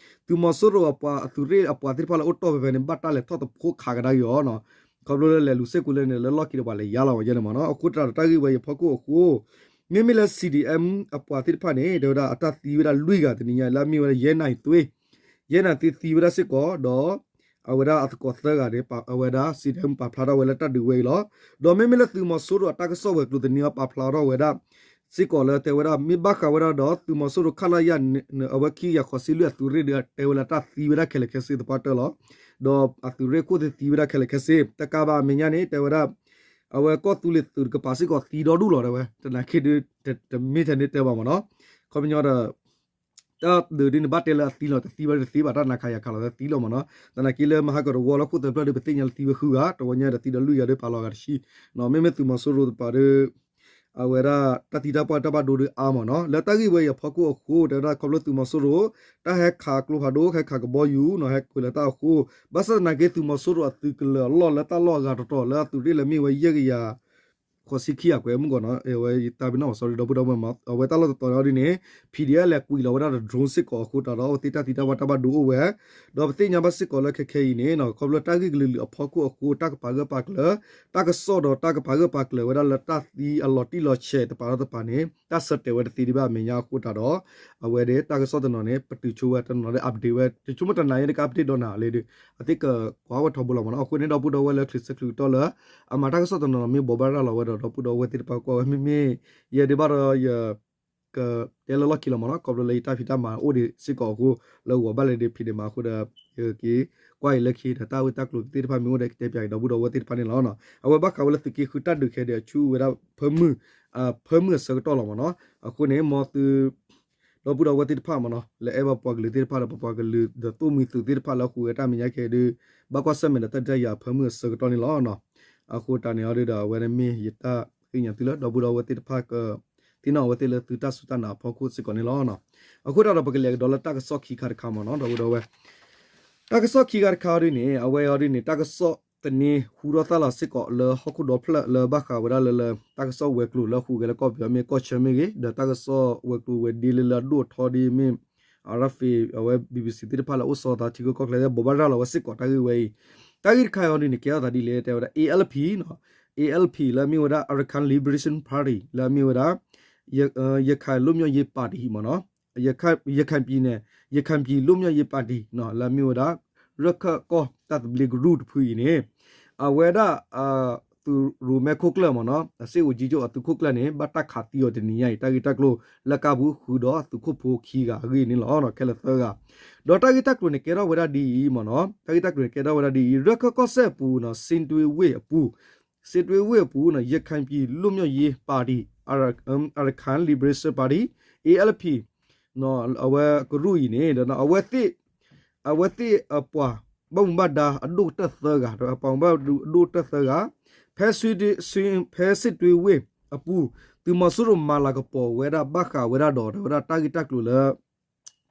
သုးမီၤစိရိၤအပှၤအသုးရ့ၣ်အပှၤသ့ၣ်တဖၣ်လၢအိၣ်တီၢ်ဖဲဖဲန့ၣ် ဘၣ်တၢ်လဲၤထီၣ်တဖိခးကဒါက့ၤအီၤနီၤ, ခီဖျိလၢလဲၤလူၤစ့ၢ်ကီးလၢန့ၣ် လၢလီၢ်ခံဒီးပှၤလဲၤယါလီၤဝဲယဲန့ၣ်မ့ၢ်နီၤ. အဃိတၢ်ဒီးတၢ်ဂ့ၢ်ဝဲအံၤအဖီခိၣ်အဃိ မ့မ့ၢ်လၢ C D M အပှၤသ့ၣ်တဖၣ်န့ၣ် တဲဝဲဒၣ်အတၢ်သံဝဲဒၣ်လွံၢ်ဂၤတနံၤညါ လၢအမ့ၢ်ဝဲဒၣ် ယဲနၢ်သွ့, ယဲနၢ်သွ့သံဝဲဒၣ်စ့ၢ်ကီး ဒီး အဝဲဒၣ်အသကိးသၢဂၤန့ၣ် အဝဲဒၣ် C D M ပာ်ဖျါထီၣ်ဝဲလၢတၢ်ဒုးဝဲအံၤလီၤ. ဒီးမ့မ့ၢ်လၢသုးမီၤစိရိၤအတၢ်ကစီၣ်ဝဲၤကျိၤတနံၤအံၤပာ်ဖျါထီၣ်ဝဲဒၣ် စ့ၢ်ကီးလၢတဲဝဲဒၣ် မ့ၢ်ဘၣ်ဃးဝဲဒၣ်ဒီးသုးမီၤစိရိၤ ခလရ အဝဲခံကယၤဃိးဆံလွံၢ်အသုးရ့ၣ်ဒီးတဲဝဲလၢတၢ်သံဝဲဒၣ်ခဲလၢာ်ခဲဆ့သပှၢ်တၢၢ်လီၤ. ဒီးအသုးရ့ၣ်ခိၣ်သ့ၣ်သံဝဲဒၣ်ခဲလၢာ်ခဲဆ့ တကးဘၣ်အမဲာ်ညါန့ၣ် တဲဝဲဒၣ် အဝဲကီၢ်သူလ့ၤသုးတကပၤစ့ၢ်ကီးသံဒီဒူၣ်လီၤတဲဝဲ တနာ်က့ဒုး တမ့ၢ်ထဲန့ၣ်တဲဘၣ်မ့ၢ်နီၤ. ခီပညီဒီး တၢ်ဒုးဒ်န့ၣ်ဘၣ်တဲလၢအသံလီၤ တသံဘၣ်တသံဘၣ် တၢ်နးခးယၤခးလီၤသံလီၤမ့ၢ်နီၤ. သနာ်က့လၢမဟါကၢၤတဝီလၢဃိၣ်သၢဖျၢၣ်ဒီး ပသ့ၣ်ညါလၢသံဝဲဃုဂၤ တဝီညါဒီးသံဒီးလွံၢ်ဂၤဒီးပာ်လီၤဂၤတဆံ, မ့မ့ၢ်သုးမီၤစိရိၤတပၤဒီး အဝဲဒၣ်တၢ်သံတၢ်ပှၢ်တၢ်ဘၣ်ဒိဒုးအါမ့ၢ်နီၤ. လၢတၢ်ဂ့ၢ်ဝဲအံၤအဖီခိၣ်အဃိ တဲဝဲဒၣ်ခီဖျိသုးမီၤစိရိၤ တၢ်ဟဲခးကျိဖးဒိၣ် ဟဲခးကဘီယူၤနီၤ ဟဲကွံာ်လီၤတၢ်အဃိ ဘၣ်ဆၣ်သနာ်က့သုးမီၤစိရိၤအသုးကလၢၤအလီၢ်လၢတၢ်လီၢ်အဂၤတတီၤလၢအသုးရ့ၣ်လၢမ့ၢ်ဝဲယဲၢ်ကယၤ ဃိးဆံခံဂၤကွဲးမုၢ်ကီးနီၤ အဝဲတၢ်ပ့ၤနီၣ် sorry ဒီပုၢ်ဒီဝဲၢ်မ့ၢ် အဝဲတၢ်လီၢ်တတီၤန့ၣ်ဒ်န့ၣ် P D F လဲၤကွံာ်လီၤဝဲဒၣ်ဒီး drone စ့ၢ်ကီးအဃိတၢ်ဒီး အဝဲသ့ၣ်တၢ်သံတၢ်ပှၢ်တၢ်ဘၣ်ဒိအိၣ်ဝဲ ဒီးပသ့ၣ်ညါဘၣ်စ့ၢ်ကီးလၢခဲခဲအံၤန့ၣ် ခီဖျိတၢ်ဂ့ၢ်ကလုာ်လုာ်အဖီခိၣ်အဃိ တၢ်ကပာ်ဂၢၢ်ပာ်ကျၢၤ တၢ်ကစီၣ်ဒီးတၢ်ကပာ်ဂၢၢ်ပာ်ကျၢၤဝဲဒၣ်လၢတၢ်သံအလီၤတံၢ်လီၤဆဲးတပၤဒီးတပၤန့ၣ် တၢ်ဆၢတဲာ်ဝဲတသ့ဒံးဘၣ်အမဲာ်ညါအဃိတၢ်ဒီး အဝဲဒၣ်တၢ်ကစီၣ်တနီၤန့ၣ် ပတုာ်ဆိဝဲတနီၤလၢ update ဝဲ တုၤဆိကမိၣ်တနၤအံၤတက update ဒီးနၤလၢဒုး အသ့ၣ်ကကွၢ်ဝဲထီဘိလီၤမ့ၢ်နီၤ. အဃိန့ၣ်ဒီပုၢ်ဒီဝဲၢ်လၢချံးဆၢချံးကတီၢ်လၢ အမၤတၢ်ကစီၣ်တနီၤနီၤမ့ၢ်ဘိးဘၣ်ရၤလီၤဝဲဒီး ဒီပုၢ်ဒီဝဲၢ်သ့ၣ်တဖၣ်ကွၢ်ဝဲမ့မ့ၢ် ယဲဒၣ်ဘၣ်ဒီးယ ကတဲလၢလီၢ်ခံလီၤမ့ၢ်နီၤ. ခီဖျိလၢယတၢ်ဖံးတၢ်မၤအိၣ်ဒံးစ့ၢ်ကီးအဃိ လၢဂီၤဘၣ်လဲၣ်ဒုးဖံးဒံးမၤအဃိဒီး ယက့ၤကွၢ်အံၤလၢခံဒီး တၢ်ဂ့ၢ်တၢ်ကျိၤသ့ၣ်တဖၣ်မ့ၢ်အိၣ်ဒီးကတဲပၠးက့ၤဒီပုၢ်ဒီဝဲၢ်သ့ၣ်တဖၣ်န့ၣ်လီၤ. အဝဲဘၣ်ဃးဝဲလၢသုးက့ဃုတၢ်ဒုးခဲဒီးအဆူၣ်ဝဲဒၣ် ဖၢမုၢ် ဖၢမုၢ်အဆၢကတီၢ်လီၤမ့ၢ်နီၤ. အဃိန့ၣ် မ်သု ဒီပုၢ်ဒီဝဲၢ်သ့ၣ်တဖၣ်မ့ၢ်နီၤ လၢအဲၣ်ဘၣ်ပှၤကလုာ်သ့ၣ်တဖၣ်ဒီးပပှၤကလုာ်ဒီးသိၣ်မှံၤသုးသ့ၣ်တဖၣ်လၢအဃုာ်ဝဲတၢ်မဲာ်ညါခဲအံၤဒီး ဘၣ်ကွၢ်ဆၢၣ်မဲာ်ဒီးတၢ်ဒုးတၢ်ယၤအဖၢမုၢ်အဆၢကတီၢ်န့ၣ်လီၤ. အဃိတၢ်န့ၣ်အီၤဒုးဒီး အဝဲန့ၣ်မ့ၢ်ယတၢ်ဃ့ညါသုလၢ ဒီပုၢ်ဒီဝဲၢ်သ့ၣ်တဖၣ်က သ့ၣ်နီၣ်အဝဲသ့ၣ်လၢသုတၢ်စူၢ်တၢ်နာ်အဖီခိၣ်စ့ၢ်ကီးန့ၣ်လီၤ. အဃိတၢ်ဒီးပကလဲၤကဒီးလၢတၢ်ကစီၣ်ခံခါတခါမ့ၢ်နီၤ ဒီပုၢ်ဒီဝဲၢ် တၢ်ကစီၣ်ခံခါတခါအီၤဒုးန့ၣ် အဝဲအီၤဒုးန့ၣ် တၢ်ကစီၣ်သန့ဟူထီၣ်သါလီၤစ့ၢ်ကီးလၢဟီၣ်ခိၣ်ဒီဖျၢၣ်လၢဘၣ်ဃးဝဲဒၣ်လၢလၢ တၢ်ကစီၣ်ဝဲၤကျိၤလၢဟူးဂဲၤလၢကီၢ်ပယီၤမ့ၢ်ကီၢ်ဆၢမ့ၢ်ဂ့ၤ ဒီးတၢ်ကစီၣ်ဝဲၤကျိၤဝဲၤဒ့လၢလၢအဒိၣ်အထီဒ်မ့ၢ် RFA အဝဲ BBC သ့ၣ်တဖၣ်လၢအိၣ်စီၤသးထံကီၢ်ကီၢ်ချၢသ့ၣ် ဘိးဘၣ်ရၤလီၤဝဲစ့ၢ်ကီးတၢ်ဂ့ၢ်ဝဲအံၤ တၢ်ဂ့ၢ်တခါအံၤအီၤဒုးန့ၣ် ကဲထီၣ်သးဒ်လဲၣ် တဲဝဲဒၣ် ALP နီၤ ALP လၢအမ့ၢ်ဝဲဒၣ် Arakan Liberation Party လၢအမ့ၢ်ဝဲဒၣ် ရခိုင်လွတ်မြောက်ရေးပါတီ မ့ၢ်နီၤ ရခိုင်ပြည်နယ် ရခိုင်ပြည်လွတ်မြောက်ရေးပါတီ လၢအမ့ၢ်ဝဲဒၣ် ရခၢၣ်ကီၢ်တၢ်သဘျ့ကရူၢ်တဖုအံၤန့ၣ် အဝဲဒၣ် သုးရိၣ်မဲခိၣ်ကျၢၢ်မ့ၢ်နီၤ အစစ်ဝန်ကြီးချုပ် အသုးခိၣ်ကျၢၢ်န့ၣ် ဘၣ်တၢ်ခးသံအီၤတနံၤညါအံၤ တၢ်ဂ့ၢ်တၢ်ကျိၤ လၢကါပူၤဃုာ်ဒီးအသုးခိၣ်ဖိခံဂၤအဂ့ၢ်န့ၣ်လီၤ. ခဲလၢာ်သၢဂၤ ဒီးတၢ်ဂ့ၢ်တၢ်ကျိၤန့ၣ် ကဲထီၣ်ဝဲဒၣ်ဒ်အံၤမ့ၢ်နီၤ တၢ်ဂ့ၢ်တၢ်ကျိၤန့ၣ် ကဲထီၣ်ဝဲဒၣ်ဒ်အံၤ ရခၢၣ်ကီၢ်စဲၣ်အပူၤနီၤ စစ်တွေဝ့ၢ်အပူၤ စစ်တွေဝ့ၢ်အပူၤနီၤ ရခိုင်ပြည်လွတ်မြောက်ရေးပါတီ Arakan Liberation Party ALP အဝဲကရူၢ်အံၤန့ၣ် အဝဲသ့ၣ် အဝဲသ့ၣ်အပှၤဘၣ်မူဘၣ်ဒါအဒိၣ်ကတၢၢ်သၢဂၤ ပှၤဘၣ်မူဘၣ်ဒါအဒိၣ်ကတၢၢ်သၢဂၤ ဖဲ ဖဲစစ်တွေဝ့ၢ်အပူၤ သုးမီၤစိရိၤမၤလၤကပီၤဝဲဒၣ်ဘၣ်ဃးဝဲဒၣ်ဒီး တဲဝဲဒၣ်တၢ်ဂ့ၢ်တၢ်ကျိၤလၢ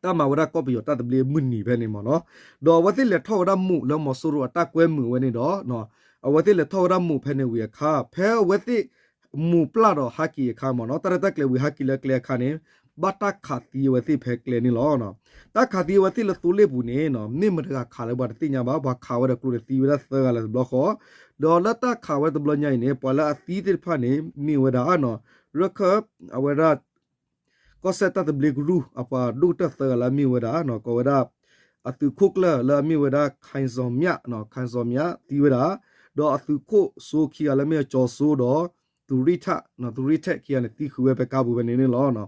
တၢ်မၤဝဲဒၣ်ကီၢ်ပယီၤတၢ်သဘျ့အမုၢ်နံၤဖဲန့ၣ်မ့ၢ်နီၤ ဒီးအဝဲသ့ၣ်လဲၤထီၣ်ဝဲဒၣ်မူးလၢမီၤစိရိၤအတၢ်ကွဲမုာ်ဝဲန့ၣ်ဒီး အဝဲသ့ၣ်လဲၤထီၣ်ဝဲဒၣ်မူးဖဲန့ၣ်ဝံၤအခါ ဖဲအဝဲသ့ၣ်မူးပျၢ်ဒီးဟးက့ၤအခါမ့ၢ်နီၤ တၢ်ရဲၣ်တၢ်ကျဲၤဝံၤဟးက့ၤလၢကျဲအခါန့ၣ် ဘၣ်တၢ်ခးသံအဝဲသ့ၣ်ဖဲကျဲန့ၣ်လီၤ. တၢ်ခးသံအဝဲသ့ၣ်လၢသိလ့ၣ်ပူၤန့ၣ် မ့ၢ်မတၤတဂၤခးလၢပှၤတသ့ၣ်ညါဘၣ် ပှၤခးဝဲဒီးကျိၤန့ၣ်သံဝဲဒၣ်သၢဂၤလၢၤတဘျီဃီ ဒီးလၢတၢ်ခးဝဲတဘျီညါအံၤန့ၣ် ပှၤလၢအသံသ့ၣ်တဖၣ်န့ၣ် မ့ၢ်ဝဲဒၣ် ရခၢၣ် အဝဲဒၣ် ကီၢ်စဲၣ်တၢ်သဘျ့ကရူၢ် အပှၤဒိၣ်ကတၢၢ်သၢဂၤလၢအမ့ၢ်ဝဲဒၣ် ကိးဝဲဒၣ် အသုးခိၣ်ကျၢၢ်လၢအမ့ၢ်ဝဲဒၣ် ခိုင်ဇော်မြတ် ခိုင်ဇော်မြတ် သံဝဲဒၣ် ဒီးအသုးခိၣ်စိခံဂၤလၢအမ့ၢ်ဝဲကၠီၤစိဒီး သုးရ့ၣ်ထၣ် သုးရ့ၣ်ထၣ်ခံဂၤန့ၣ် သံဃုာ်ဝဲဖဲကါပူၤဖဲန့ၣ်န့ၣ်လီၤ.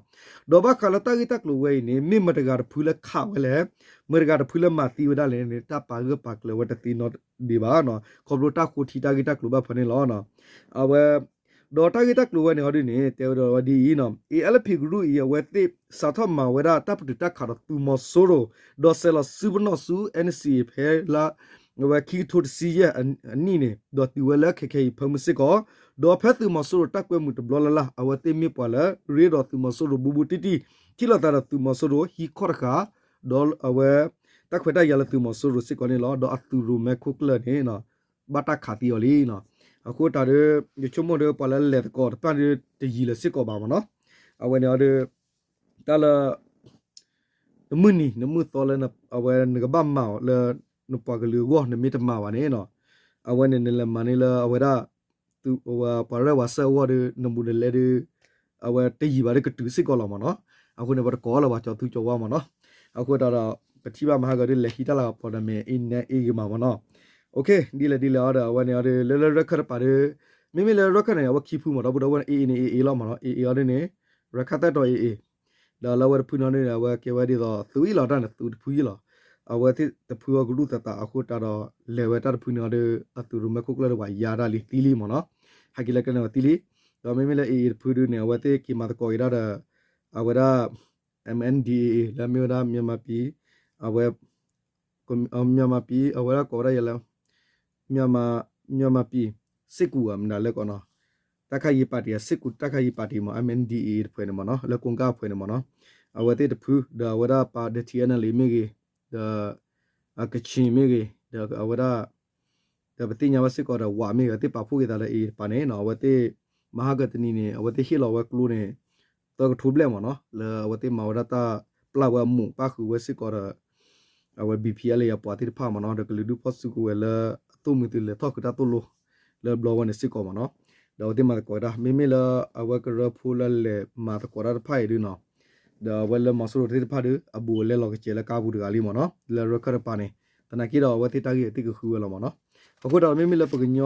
ဒီးဘၣ်ဃးလၢတၢ်ဂ့ၢ်တၢ်ကျိၤဝဲအံၤန့ၣ် မ့ၢ်မတၤတဂၤတဖုလၢခးဝဲလဲၣ်, မတၤတဂၤတဖုလၢမၤသံဝဲဒၣ်လဲၣ်န့ၣ် တၢ်ပာ်ဂၢၢ်ပာ်ကျၢၤဝဲတသ့နီတဒံးဘၣ်, ခီဖျိတၢ်ဃိထံတၢ်ဂ့ၢ်တၢ်ကျိၤဘၣ်ဖဲန့ၣ်လီၤ. အဝဲ ဒီးတၢ်ဂ့ၢ်တၢ်ကျိၤဝဲန့ၣ်အီၤဒ်န့ၣ် တဲဝဲဒၣ်ဝဲဒ်အံၤ, ALP ကရူၢ်အံၤ အဝဲသ့ၣ်စးထီၣ်မၤဝဲဒၣ်တၢ်ပတုာ်တၢ်ခးဒီးသုးမီၤစိရိၤ, ဒီးဆဲးလီၤစုပနီၣ်ဆူ NCA ဖဲလါ အဝဲခံကထိတဆံယဲၢ်အနံၣ်န့ၣ် ဒီးတုၤဝဲလၢခဲခဲအံၤဖၢမုၢ်စ့ၢ်ကီး, ဒီးဖဲသုးမီၤစိရိၤတၢ်ကွဲမုာ်တဘျီလၢ်လၢ် အဝဲသ့ၣ်မ့ၢ်ပှၤလၢ ရ့ဒီးသုးမီၤစိရိၤဘူးဘူးတံၢ်တံၢ် ထံၣ်လိာ်သးဒီးသုးမီၤစိရိၤဟံးခီၣ်တဃာ်, ဒီးအဝဲ တၢ်ခွဲးတၢ်ယာ်လၢသုးမီၤစိရိၤစ့ၢ်ကီးန့ၣ်လီၤ. ဒီးအသုးရိၣ်မဲခိၣ်ကျၢၢ်န့ၣ် ဘၣ်တၢ်ခးသံအီၤလံနီၤ. အဃိတးဒီး ယဆိကမိၣ်ဒီးပှၤလၢလဲၤသကိးတဖၣ်ဒီး တယံၤလၢၤစ့ၢ်ကီးဘၣ်မ့ၢ်နီၤ. အဝဲန့ၣ်အီၤဒီး တၢ်လၢ နမုၢ်နံၤနမုၢ်သီလၢ အဝဲနကဘၣ်မၤအီၤလၢ နပှၤကလုာ်အဂီၢ် နမ့ၢ်တမၤဘၣ်န့ၣ်နီၤ, အဝဲန့ၣ်နလဲၤမၤန့ၢ်လၢအဝဲဒၣ် ပှၤရဲၣ်ပှၤစၢၤအဂီၢ်ဒီး နဘူးနလဲဒီး အဝဲတယံၤဘၣ်ဒီးကတုၤစ့ၢ်ကီးလီၤမ့ၢ်နီၤ. အဃိန့ၣ် ပတကိးလၢၤဘၣ်ကၠီၤသူကၠီၤဝါမ့ၢ်နီၤ. အဃိတးဒီး ပထံၣ်ဘၣ်မဟါဂၤဒီး လဲၤဟံးတၢ်လၢပှၤဒီးမ့ၢ်အ့ၣ်နဲအ့ၣ်ဂ့ၤမးမ့ၢ်နီၤ. ဒ်လဲၣ်ဒ်လဲၣ်အီၤဒီး အဝဲန့ၣ်အီၤဒီး လၢလၢရၢၢ်ခၢၣ်တပၤဒီး မ့မ့ၢ်လၢရၢၢ်ခၢၣ်န့ၣ် အဝဲခံဖုမ့ၢ်ဒီပုၢ်ဒီဝဲၢ်န့ၣ် အ့ၣ်အ့ၣ်န့ၣ် အ့ၣ်အ့ၣ်လီၤမ့ၢ်နီၤ. အ့ၣ်အ့ၣ်အီၤဒ်န့ၣ် ရၢၢ်ခၢၣ်သၢတီၤအ့ၣ်အ့ၣ် ဒီးလၢအဝဲတဖုန့ၣ်အီၤဒ်န့ၣ် အဝဲကဲဝဲဒ်သိးသုးအံၤလီၤ တၢ်န့ၣ် သုးတဖုအံၤလီၤ. အဝဲသ့ၣ်တဖုအီၤကဒူၣ်သးသးအဃိတးဒီး လဲၤဝဲတၢ်တဖုန့ၣ်အီၤဒီး အသုးရိၣ်မဲခိၣ်ကျၢၢ်ဒီးပှၤယါတၢ်လံသံလံမ့ၢ်နီၤ. ဟဲက့ၤလၢကျဲန့ၣ်ဝဲသံလံ. ဒီးမ့မ့ၢ်လၢအ့ၣ်အ့ၣ်တဖုဒ်န့ၣ် အဝဲသ့ၣ်က့ၤမၤသကိးက့ၤဒၣ်ဒီး အဝဲဒၣ် MNDAA လၢမ့ၢ်ဝဲဒၣ် မြန်မာပြည် အဝဲ မြန်မာပြည် အဝဲဒၣ်ကိးဝဲဒၣ်ယဲလၢ မြန်မာ မြန်မာပြည် စစ်ကူ မနုၤလဲၣ်ကီးနီၤ, တၢ်ခါယံၤပၣ်တံၣ် စစ်ကူ တၢ်ခါယံၤပၣ်တံၣ်မ့ၢ် MNDAA တဖုန့ၣ်မ့ၢ်နီၤ, လၢကိးကၣ်အဖုန့ၣ်မ့ၢ်နီၤ, အဝဲသ့ၣ်တဖု ဒီးအဝဲဒၣ်ပာ်ဒီး ထံအဲၣ်နဲလ်မ့ၢ်ဂ့ၤ, ဒီး ကချင်မ့ၢ်ဂ့ၤ, ဒီးအဝဲဒၣ် ဒီးပသ့ၣ်ညါဘၣ်စ့ၢ်ကီးဒီး ဝးမ့ၢ်ဂ့ၤ အဝဲသ့ၣ်ပာ်ဖှိၣ်က့ၤသးလၢအ့ၣ်အ့ၣ်တပၤန့ၣ်နီၤ, အဝဲသ့ၣ် မဟါကတနံၤန့ၣ် အဝဲသ့ၣ်ဟ့ၣ်လီၤဝဲကျိန့ၣ် သၢကထိဘျဲၣ်မ့ၢ်နီၤ, လၢအဝဲသ့ၣ်မၤဝဲဒၣ်တၢ်ပျၢ်ဝဲအမိၢ်ပၣ်ဃုာ်ဝဲစ့ၢ်ကီးဒီး အဝဲ BPLA အပှၤသ့ၣ်တဖၣ်မ့ၢ်နီၤ, ဒီးကလုာ်ဒူၣ်ဖီၣ်စုကဝဲၤလၢအသိၣ်မှံၤသုးလဲၤထီၣ်ဃုာ်တၢ်သိၣ်လိ လၢဘျီဝဲန့ၣ်စ့ၢ်ကီးမ့ၢ်နီၤ, ဒီးအဝဲသ့ၣ်မၤသကိးတၢ် မ့မ့ၢ်လၢအဝဲကရၢဖိလၢလဲၤမၤသကိးတၢ်တဖၣ်အံၤဒ်နီၤ, ဒီးအဝဲလၢမီၤစိရိၤသ့ၣ်တဖၣ်ဒီး အဘူးအလဲလီၤကစဲးလၢကါပူၤတဂၤလံမ့ၢ်နီၤ, လၢရၢၢ်ခၢၣ်တပၤန့ၣ် သနာ်က့ဒီးအဝဲသ့ၣ်တၢ်ဂ့ၢ်အသ့ၣ်ကဃုဝဲလီၤမ့ၢ်နီၤ, အဃိဒီးမ့မ့ၢ်လၢပကညီ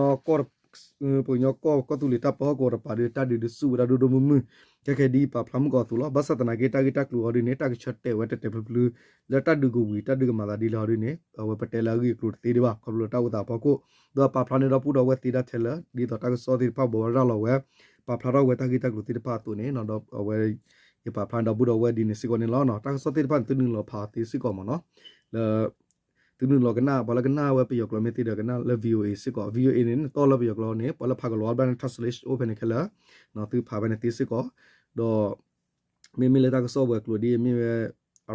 ပကညီကီၢ်ကီၢ်သူလ့ၤတၢ်ပၢဟီၣ်ကဝီၤတပၤဒီး တၢ်ဒုးဒုးဆူၣ်ဝဲဒၣ်ဒိၣ်ဒိၣ်မုၢ်မုၢ် ခဲခဲဒ်ပာ်ဖျါမုၢ်ကီၢ်အသိးလီၤ. ဘၣ်ဆၣ်သနာ်က့တၢ်ဂ့ၢ်တၢ်ကျိၤအီၤဒ်န့ၣ် တၢ်ကဆၢတဲာ်ဝဲတဲာ်တဲာ်ဖျုးဖျုး လၢတၢ်ဒုးကဝံၤ တၢ်ဒုးကမၤသးဒ်လဲၣ်အီၤဒ်န့ၣ် အဝဲပတဲလၢအဂ့ၢ်အကျိၤတသ့ဒံးဘၣ် ခီဖျိလၢတၢ်အိၣ်သးအဖီခိၣ်, ဒီးပာ်ဖျါန့ၢ်ဒီပုၢ်ဒီဝဲၢ်သ့တၢ်ထဲလၢ ဒ်သိးတၢ်ကစီၣ်သ့ၣ်တဖၣ်ဘိးဘၣ်ရၤလီၤဝဲ ပာ်ဖျါထီၣ်ဝဲတၢ်ဂ့ၢ်တၢ်ကျိၤသ့ၣ်တဖၣ်အသိးန့ၣ် ဒီးအဝဲ ယပာ်ဖျါန့ၢ်ဒီပုၢ်ဒီဝဲၢ်ဒ်န့ၣ်စ့ၢ်ကီးန့ၣ်လီၤ. တၢ်ကစီၣ်သ့ၣ်တဖၣ်န့ၣ် သုနုာ်လီၤဖးအီၤသ့စ့ၢ်ကီးမ့ၢ်နီၤ, လၢ သုနုာ်လီၤကနၣ်ပှၤလၢကနၣ်ဝဲပယီၤကျိာ်မ့ၢ်သ့ဒီးကနၣ်လၢ VOA စ့ၢ်ကီး, VOA န့ၣ် နတီၢ်လၢပယီၤကျိာ်န့ၣ် ပှၤလၢဖးကလီၤအါဘျါန့ၣ် translation အိၣ်ဖဲန့ၣ်ခဲလၢာ်, သုဖးဖဲန့ၣ်သ့စ့ၢ်ကီး, ဒီး မ့မ့ၢ်လၢတၢ်ကစီၣ်ဝဲၤကျိၤဒ်မ့ၢ်ဝဲ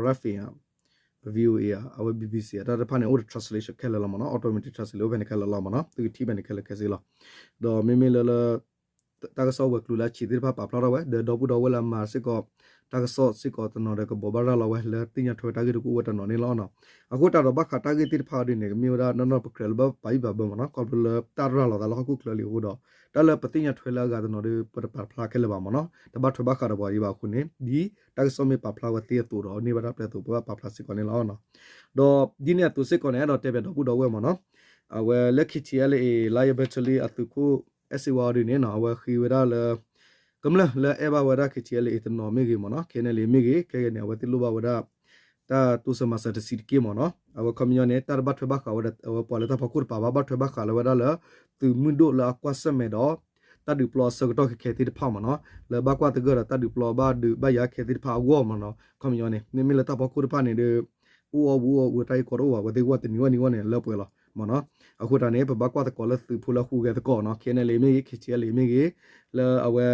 RFA ဧါ, VOA ဧါ, အဝဲ BBC ဧါ, တၢ်တဖၣ်န့ၣ် အိၣ်ဒီး translation ခဲလၢာ်လီၤမ့ၢ်နီၤ, automatic translation အိၣ်ဖဲန့ၣ်ခဲလၢာ်လီၤမ့ၢ်နီၤ, သုကထံၣ်ဖဲန့ၣ်ခဲလၢာ်ခဲဆ့လီၤ. ဒီးမ့မ့ၢ်လၢလၢ တၢ်ကစီၣ်ဝဲၤကျိၤလၢအဆံးသ့ၣ်တဖၣ်ပာ်ဖျါထီၣ်ဝဲ ဒီးဒီပုၢ်ဒီဝဲၢ်လၢအမၤစ့ၢ်ကီး တၢ်ကစီၣ်စ့ၢ်ကီးတနီၤဒီးကဘိးဘၣ်ရၤလီၤဝဲလၢသ့ၣ်ညါထွဲတၢ်ဂ့ၢ်တကအိၣ်ဝဲတနီၤန့ၣ်လီၤ. အဃိတးဒီးဘၣ်ဃးတၢ်ဂ့ၢ်သ့ၣ်တဖၣ်အီၤဒ်န့ၣ် ကမ့ၢ်ဝဲဒၣ်နီၢ်နီၢ်ပကြၢးလၢဘၣ်ပာ်ဘံၣ်ပာ်ဘၢမ့ၢ်နီၤ, ခီဖျိလၢတၢ်ရၤလီၤသးလၢဟီၣ်ခိၣ်ချၢလံအဃိဒီး တၢ်လၢပသ့ၣ်ညါထွဲလၢအဂၤတနီၤဒီး ပတပာ်ဖျါခဲလၢာ်ဘၣ်မ့ၢ်နီၤ, တဘၣ်ထွဲဘၣ်ဃးဒီးပှၤဒံးဘၣ်အဃိန့ၣ် ဒ်တၢ်ကစီၣ်မ့ၢ်ပာ်ဖျါဝဲသ့အသိးဒီး န့ၢ်ဘၣ်တၢ်ပျဲအသိး ပဘၣ်ပာ်ဖျါစ့ၢ်ကီးန့ၣ်လီၤ. ဒီးဒ်န့ၣ်အသိးစ့ၢ်ကီးန့ၣ် အဲၣ်ဒိးတဲပၠးဒီပုၢ်ဒီဝဲၢ်မ့ၢ်နီၤ, အဝဲလၢ KTLA လါယဘဲထလံအသုးခိၣ်အဲၣ်စ့ဝါအီၤဒ်န့ၣ်နီၤ, အဝဲဃ့ဝဲဒၣ်လၢ ကမျၢၢ်လၢအဲၣ်ဘၣ်ဝဲဒၣ် KTLA တနီၤမ့ၢ်ဂ့ၤမ့ၢ်နီၤ, KNLA မ့ၢ်ဂ့ၤ, ခဲကနံၣ်န့ၣ် အဝဲသ့ၣ်လိၣ်ဘၣ်ဝဲဒၣ် တၢ်တိစၢၤမၤစၢၤတဆံးတက့ၢ်မ့ၢ်နီၤ, အဝဲခီပညီန့ၣ် တၢ်တဘၣ်ထွဲဘၣ်ဃးဝဲဒီး အဝဲပှၤလၢတၢ်ဖီခိၣ်တပၤဘၣ်, ဘၣ်ထွဲဘၣ်ဃးလၢဝဲဒၣ်လၢ သုးမုၢ်ဒိၣ်လၢအကွၢ်ဆၢၣ်မဲာ်ဒီး တၢ်ဒုးပျီအဆၢကတီၢ်ခဲခဲသ့ၣ်တဖၣ်မ့ၢ်နီၤ, လၢဘၣ်ကွၢ်သဂၢၢ်ဒီးတၢ်ဒုးပျီဘၣ်ဒုးဘၣ်ယၤခဲသ့ၣ်တဖၣ်အဂီၢ်မ့ၢ်နီၤ, ခီပညီန့ၣ် မ့မ့ၢ်လၢတၢ်ဖီခိၣ်တဖၣ်န့ၣ်ဒီး အိၣ်အီၣ်ဘူးအီၣ်ဘူးတၢ်ဂ့ၢ်ကီတအိၣ်ဘၣ်, အဝဲသ့ၣ်ကွၢ်တနံၤဝဲနံၤဝဲန့ၣ် လၢပှဲၤလီၤမ့ၢ်နီၤ, အဃိတၢ်န့ၣ် ပဘၣ်ကွၢ်သကိးလၢသုးဖိလၢအဟူးဂဲၤသကိးနီၤ, KNLA မ့ၢ်ဂ့ၤ, KTLA မ့ၢ်ဂ့ၤ, လၢအဝဲ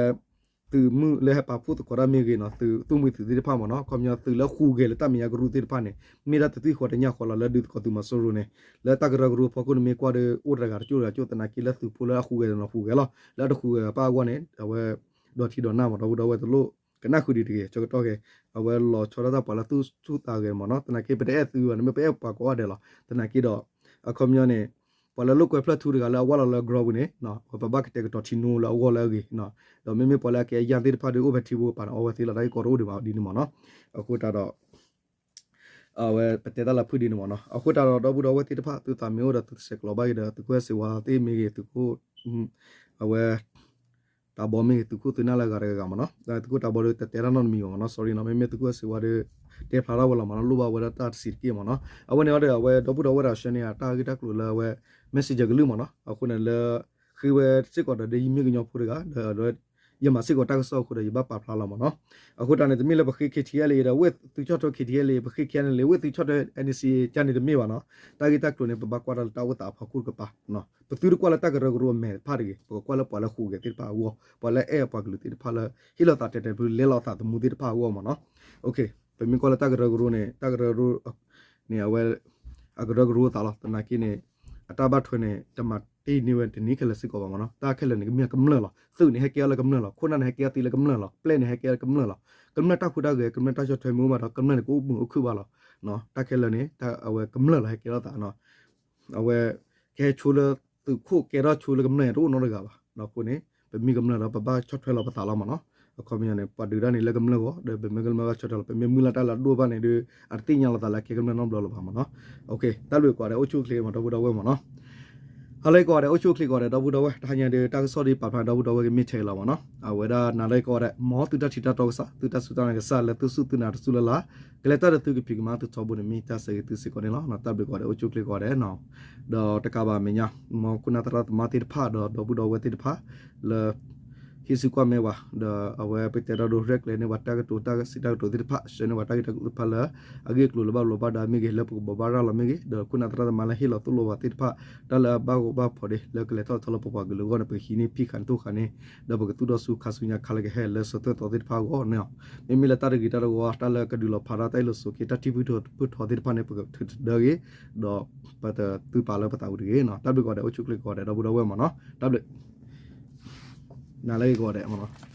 သုးမုၢ်လၢဟဲပာ်ဖှိၣ်သကိးတၢ်မ့ၢ်ဂ့ၤနီၤ, သုးသိၣ်မှံၤသုးသ့ၣ်တဖၣ်မ့ၢ်နီၤ, ခီပညီသုးလၢဟူးဂဲၤလၢတၢ်မဲာ်ညါကရူၢ်သ့ၣ်တဖၣ်န့ၣ် မ့ၢ်ဒၣ်တသွံၣ်ဃီတညၣ်ဃီလီၤ လၢဒုးသကိးသုးမီၤစိရိၤန့ၣ်, လၢတၢ်ကရၢကရိအဖီခိၣ်န့ၣ်မ့ၢ်ကွၢ်ဒီး အိၣ်တဂၤတကၠိၢ်တဂၤကၠိၢ် သနာ်က့လၢသုးဖိလၢအဟူးဂဲၤတနီၤဟူးဂဲၤလီၤ, လၢအတဟူးဂဲၤဘၣ်အဂီၢ်န့ၣ် အဝဲ ဒီထံဒီနၢ်မ့ၢ်ဒီပုၢ်ဒီဝဲၢ်တလိၣ် ကနၣ်ဃုာ်ဒံးတဂ့ၤ, ဆၢကတီၢ်ခဲ အဝဲလီၤဆီဒၣ်တၢ်ပှၤလၢသူၣ်ဆူၣ်သးဂဲၤမ့ၢ်နီၤ, သနာ်က့ပတအဲၣ်သုဘၣ်န့ၣ် မ့ၢ်ပအဲၣ်ပှၤကိးဂၤဒဲးလီၤ, သနာ်က့ဒီး အခီပညီန့ၣ် ပှၤလၢလိာ်ကွဲဖျၢၣ်ထူတဂၤလၢအဝၢ်လီၤလၢ ground ပူၤန့ၣ် ပဘၣ်ကတဲာ်ကတီၤထံနိလၢအဂီၢ်လၢအဂ့ၤ, ဒီးမ့မ့ၢ်ပှၤလၢအကဲအယၢ်သ့ၣ်တဖၣ်ဒီးအိၣ်ဖဲထံဖိကပၤန့ၣ် အီဝဲသ့လီၤ တၢ်ဂ့ၢ်ကီတအိၣ်ဒံးဘၣ်ဒ်န့ၣ်မ့ၢ်နီၤ, အဃိတၢ်ဒီး အဝဲပတဲတၢ်လၢဖုၣ်ဒ်န့ၣ်မ့ၢ်နီၤ, အဃိတၢ်ဒီးဒီပုၢ်ဒီဝဲၢ်သ့ၣ်တဖၣ် သုသးမ့ၢ်အိၣ်ဒီးသုဆဲးကျိးဘၣ်က့ၤဒီး သုးခိၣ်အဲၣ်စ့ဝါသ့ၣ်မ့ၢ်ဂ့ၤ သုးခိၣ် အဝဲ တၢ်ဘီမ့ၢ်ဂ့ၤ သုးခိၣ်သုးနၢ်လၢအဂၤတဂၤဂၤမ့ၢ်နီၤ, သုးခိၣ်တၢ်ဘီဒီးတတဲတၢ်နီတမံၤဘၣ်မ့ၢ်နီၤ, sorry နီၤ, မ့မ့ၢ်သုးခိၣ်အဲၣ်စ့ဝါဒီး တဲဖျါထီၣ်ဝဲလီၤမ့ၢ်နီၤ, လိၣ်ဘၣ်ဝဲဒၣ်တၢ်တဆံးတက့ၢ်မ့ၢ်နီၤ, အဝဲန့ၣ်အီၤဒီး အဝဲဒီပုၢ်ဒီဝဲၢ်ဒီး share န့ၢ်တၢ်ဂ့ၢ်တၢ်ကျိၤလၢအဝဲ messenger ကလုၢ်မ့ၢ်နီၤ, အဃိန့ၣ်လၢ ဃ့ဝဲစ့ၢ်ကီးဒီး ဒ်ယမ့ၢ်ကညီဖိတဂၤ ဒီး ယမၤစ့ၢ်ကီးတၢ်ကစီၣ်အဃိဒီး ယဘၣ်ပာ်ဖျါလီၤမ့ၢ်နီၤ. အဃိတၢ်န့ၣ် တမ့ၢ်လၢပဃ့ K T L A ဒီး ဝ့ၢ်သုဆီၣ်ထွဲ K T L A ပဃ့ K N L A ဝ့ၢ်သုဆီၣ်ထွဲ N C A ကန့ၣ်တမ့ၢ်ဘၣ်နီၤ. တၢ်ဂ့ၢ်တၢ်ကျိၤန့ၣ် ပဘၣ်ကွၢ်တၢ်လၢတၢ်အိၣ်သးအဖီခိၣ်တကပၤ, ပသုတကွၢ်လၢတၢ်ကရၢကရိအမဲာ်တဖၣ်တဂ့ၤ, ပကကွၢ်လၢပှၤလၢဟူးဂဲၤသ့ၣ်တဖၣ်အဂီၢ်, ပှၤလၢအဲၣ်ပှၤကလုာ်သ့ၣ်တဖၣ်လၢ ဟ့ၣ်လီၤသးတဲာ်တဲာ်ဖု လဲလိာ်သးသမူသ့ၣ်တဖၣ်အဂီၢ်မ့ၢ်နီၤ. ပမ့ၢ်ကွၢ်လၢတၢ်ကရၢကရိန့ၣ် တၢ်ကရၢကရိန့ၣ် အဝဲ အကရၢကရိအသးလီၤ. သနာ်က့န့ၣ် အတၢ်ဘၣ်ထွဲန့ၣ် တမၤတ့ၢ်န့ၢ်ဝဲတနံၤခဲလၢာ်စ့ၢ်ကီးဘၣ်မ့ၢ်နီၤ. တၢ်ခဲလၢာ်န့ၣ် ကမ့ၢ်ကမျၢၢ်လီၤ. သုးန့ၣ်ဟဲကဲထီၣ်လၢကမျၢၢ်လီၤ. ခိၣ်နၢ်န့ၣ်ဟဲကဲထီၣ်သ့လၢကမျၢၢ်လီၤ. ပျဲၢ်န့ၣ်ဟဲကဲထီၣ်လၢကမျၢၢ်လီၤ. ကမျၢၢ်တၢ်ဟူးတၢ်ဂဲၤ ကမျၢၢ်တၢ်ဆီၣ်ထွဲမ့ၢ်အိၣ်ဘၣ်ဒီး ကမျၢၢ်န့ၣ် ကအိၣ်မုာ်အိၣ်ခုၣ်ဘၣ်လီၤ. တၢ်ခဲလၢာ်န့ၣ် အဝဲကမျၢၢ်လီၤ ဟဲကဲထီၣ်သးနီၤ. အဝဲ ကဟဲဆိလၢသုးခိၣ် ကဲထီၣ်ဆိလၢကမျၢၢ်န့ၣ် တအိၣ်နီတဂၤဘၣ်. အဃိန့ၣ် ပမ့ၢ်ကမျၢၢ်ဒီး ပဘၣ်ဆီၣ်ထွဲလီၤပသးလီၤမ့ၢ်နီၤ. အခီပညီန့ၣ် ပှၤဒုးတၢ်န့ၣ်လၢကမျၢၢ်ဂီၢ် ဒီးပမ့ၢ်ကမျၢၢ်ဘၣ်ဆီၣ်ထွဲလီၤ. ပမ့ၢ်မုၢ်လၢ်တၢ်လၢအဒိၣ်ဘၣ်န့ၣ်ဒီး အတသ့ၣ်ညါလီၤသးလၢအကဲကမျၢၢ်နီတဘျီလၢၤဘၣ်မ့ၢ်နီၤ. တၢ်ဘျုးကိးဂၤဒဲး အိၣ်ဆူၣ်အိၣ်ချ့မ့ၢ် ဒီပုၢ်ဒီဝဲၢ်မ့ၢ်နီၤ. ဟါလၢကိးဂၤဒဲး အိၣ်ဆူၣ်အိၣ်ချ့ကိးဂၤဒဲး ဒီပုၢ်ဒီဝဲၢ်, တဟါညါဒီး တၢ်ကစီၣ်ဒ်ပာ်ဖျါဒီပုၢ်ဒီဝဲၢ်ကမ့ၢ်ထဲလီၤမ့ၢ်နီၤ. အဝဲဒၣ်နၤလၢကိးဂၤဒဲး မ်သုတၢ်ထံၣ်တၢ်တီကစၢ်, သုတၢ်စူၢ်တၢ်နာ်ကစၢ်လၢသုစူၢ်သုနာ်တစူၢ်လၢ်လၢ်, ကလဲၤတၢ်ဒီးသုကဖံးကမၤသုထီဘိန့ၣ် မ့ၢ်တၢ်ဆၢဂ့ၤသုစ့ၢ်ကီးန့ၣ်လီၤ. တၢ်ဘျုးကိးဂၤဒဲး အိၣ်ဆူၣ်အိၣ်ချ့ကိးဂၤဒဲးနီၤ. ဒီးတကးဘၣ်မဲာ်ညါ မ်ခိၣ်နၢ်သရၣ်သမါသ့ၣ်တဖၣ် ဒီးဒီပုၢ်ဒီဝဲၢ်သ့ၣ်တဖၣ် လၢ ဟံးစုကွၢ်မဲာ်ဝဲ, ဒီးအဝဲပတဲဒီးဒိ ရဲၣ်ကျဲၤန့ၢ်ပှၤတၢ်ကတိၤတၢ်စံးတၢ်ကတိၤသ့ၣ်တဖၣ်, ဆှၢန့ၢ်ပှၤတၢ်ဂ့ၢ်တၢ်ကျိၤသ့ၣ်တဖၣ်လၢ အဂ့ၢ်အကျိၤလၢဘၣ်ဘျီးဘၣ်ဒါမ့ၢ်ဂ့ၤ, လၢပကဘိးဘၣ်ရၤလီၤမ့ၢ်ဂ့ၤ, ဒီးခိၣ်နၢ်သရၣ်သမါလၢဟ့ၣ်လီၤသိၣ်လိပှၤသ့ၣ်တဖၣ် တၢ်လၢအဘၣ်ဂီၢ်ဘၣ်ဖီးဒ် လၢကလဲၤထီၣ်ထီလၢပပှၤကလုာ်အဂီၢ်န့ၣ် ပကဟံးန့ၢ်ဖံးဃာ်န့ၢ်သိၣ်ဃာ်န့ၢ်, ဒီးပကသူၣ်ထီၣ်ဆူခါဆူညါခါလၢကဟဲလၢဆၢထၢၣ်သီသ့ၣ်တဖၣ်အဂီၢ်န့ၣ်လီၤ. မ့မ့ၢ်လၢတၢ်တဂ့ၤတၢ်တဝါ တၢ်လၢကဒုးလီၤဖးဒၣ်တၢ်အ့ၣ်လိာ်ဆိးက့ တၢ်ထံၣ်ဖုၣ်ထီသ့ၣ်တဖၣ်န့ၣ် ပကထုးတဒၢဂ့ၤ, ဒီးပတသုပာ်လၢပသးပူၤတဂ့ၤနီၤ. တၢ်ဘျုးကိးဂၤဒဲး အိၣ်ဆူၣ်အိၣ်ချ့ကိးဂၤဒဲး ဒီပုၢ်ဒီဝဲၢ်မ့ၢ်နီၤ. တၢ်ဘျုး နၤလၢအဂ့ၤကိးဂၤဒဲးမ့ၢ်နီၤ.